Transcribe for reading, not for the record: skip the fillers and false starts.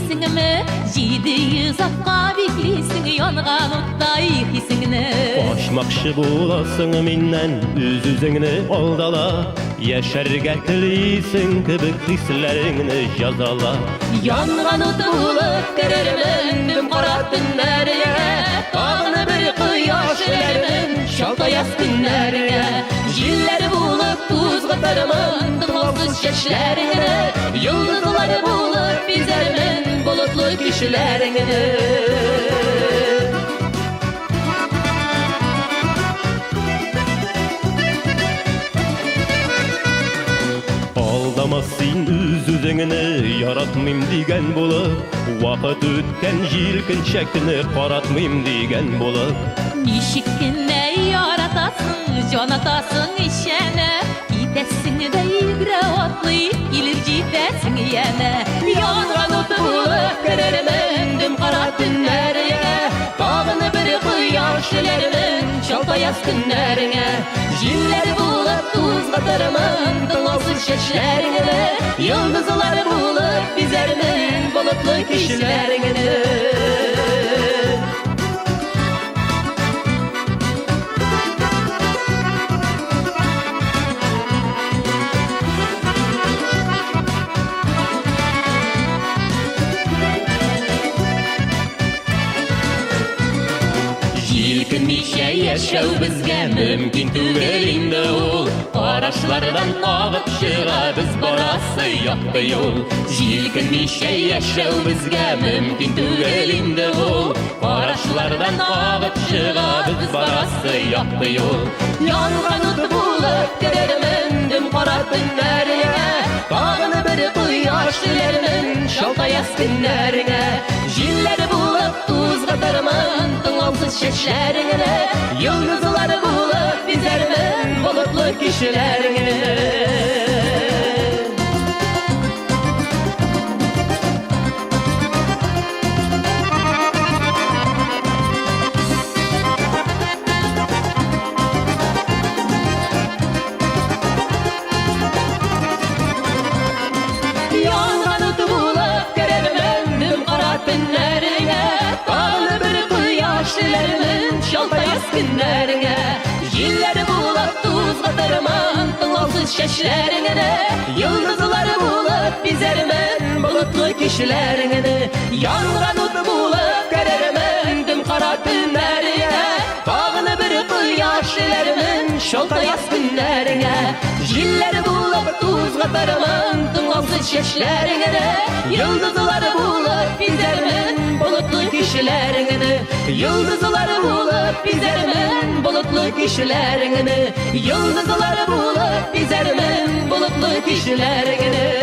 телисеңме? 700 атка биклисең янган уттай хисеңне. Качмакчы буласың миннән, үз-үзеңне алдала. Яшәргә телисең кебек хисләреңне җазала. Янган ут булып керермен дөм кара төннәргә, Тагын бер кояш эләрмен чалт аяз көннәргә. Җилләр булып тузгытырмын тыңлаусыз чәчләреңне, Йолдызлар булып бизәрмен болытлы кичләреңне. Алдама син үз-үзеңне, яратмыйм дигән булып, Вакыт үткән җилкенчәкне каратмыйм дигән булып. Ничек кенә яратасың, җанатасың ишәнә, Китәсең дә йөгерә атлый, килеп җитәсең янә. Янган ут булып керермен дөм кара төннәргә, Тагын бер кояш теләрмен чалт аяз көннәреңә. Җилләр булып тузгытырмын тыңлаусыз чәчләреңне, Йолдызлар булып бизәрмен болытлы кичләреңне. Җилкенмичә яшәү безгә мөмкин түгел инде ул. Карашлардан агып чыга без барасы якты юл. Җилкенмичә яшәү безгә мөмкин түгел инде ул. Карашлардан агып чыга без барасы якты юл. Янган ут булып керермен дөм кара төннәргә, Тагын бер кояш теләрмен чалт аяз көннәргә. Җилләр булып тузгытырмын тыңлаусыз чәчләреңне, Йолдызлар булып бизәрмен болытлы кичләреңне. Янган ут булып керермен дөм кара төннәреңә, Тагын бер кояш теләрмен чалт аяз көннәреңә. Җилләр булып тузгытырмын тыңлаусыз чәчләреңне, Йолдызлар булып бизәрмен болытлы кичләреңне. Янган ут булып керермен дөм кара төннәргә, Тагын бер кояш теләрмен чалт аяз көннәреңә. Җилләр булып тузгытырмын тыңлаусыз чәчләреңне, Йолдызлар булып бизәрмен болытлы кичләреңне. Йолдызлар булып бизәрмен болытлы кичләреңне. Йолдызлар булып бизәрмен болытлы кичләреңне.